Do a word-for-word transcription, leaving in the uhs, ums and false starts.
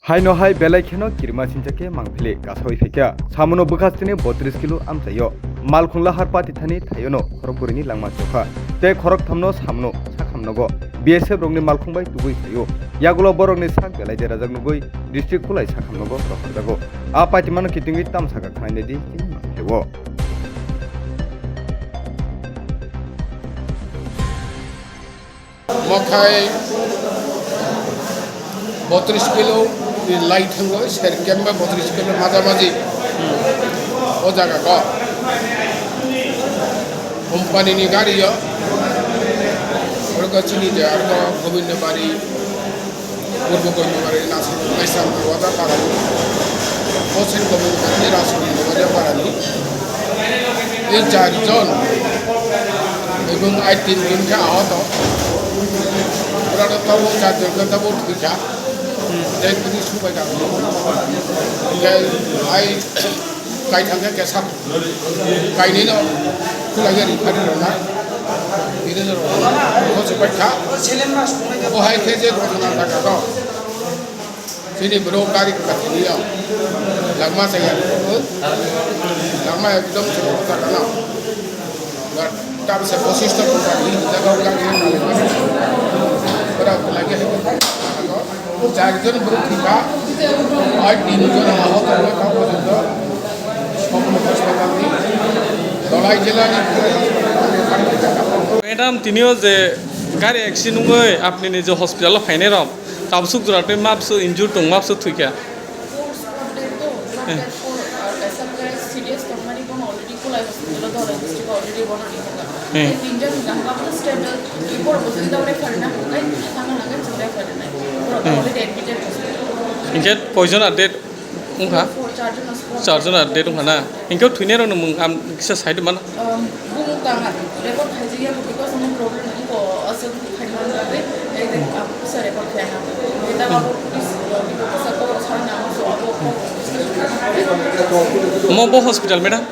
Haino hai belai kheno kirima sincha khe mangphili kasawi phaikha. Samono bwkhastini botris kilo amchaio. Malkhungla har pati thani thaiono khorok bwrwini langma chokha. Tei khorok thamno samono sakham nogo. B S F rokni malkhung bai tubui phaio. Yagulo borokni sak belai derajak nugui district kulai sakham nogo rohorjago. A patimano kitingwi tamsaka khwlainai di chini mangphilio. Mokhai botris kilo ni lai thango, ser kemba botris kilo maja maji. O jaga ko company ni gari yo. Oro ko chini je ar ko Gobindo Bari, Purbo Gobindo Bari, Nasrul Islam Darwaja Parani. O sen Gobindo Bari, Nasrul Darwaja Parani. এই চারজন এবং আই তিনজনকে আহত। ওরা তো তাও চারজনকে তাও ঠিক আছে। যাই পুলিশ সবাই ডাকলো। যাই আই কাই থাকে কেসা কাই নিল। খোলা গেল, খালি রওনা। ধীরে ধীরে রওনা। ও সবাই খা। ও হাই খেয়ে যে ঘটনা থাকা তো। Chini bro gari kathini ya. Langma saya. Langma ekdom chukar kana. Tam se posis to bukan ni jaga gari yang kali. Bro lagi. Charjon bro kita. Ai tin jon ahot hoi ta porjonto. Madam, tinio je gari accident wngwi apni ni je hospital o phainai rok, tabsuk jora tei mapsuk injure tong, mapsuk thwikha. Four spot dead to, Eh. Therefore, uh, as a guy serious tongmani bono already Kulai hospital o Dholai district o already bono ringo. Hmm. Tinjon hingka hingka bono stable, borok bo jodi refer na hwnkhai thangna hwnkhai chwng refer rinai. Borok Hmm. Already admitted hospital. Hinkhe koijon ar dead wngkha? Four, charjon aswk. Charjon ar dead wngkha na? Hinkhe thwinairokni mung ang kisa side mano? Um, bumung tanga record khaijak ya, because omo problem wngkha, aswk khaimani bagwi, eh, eh, ah, kisa record khaina. Eta abo police, uh, kisa kok sana, so abo kok discussion khaina. Omo bo hospital, madam?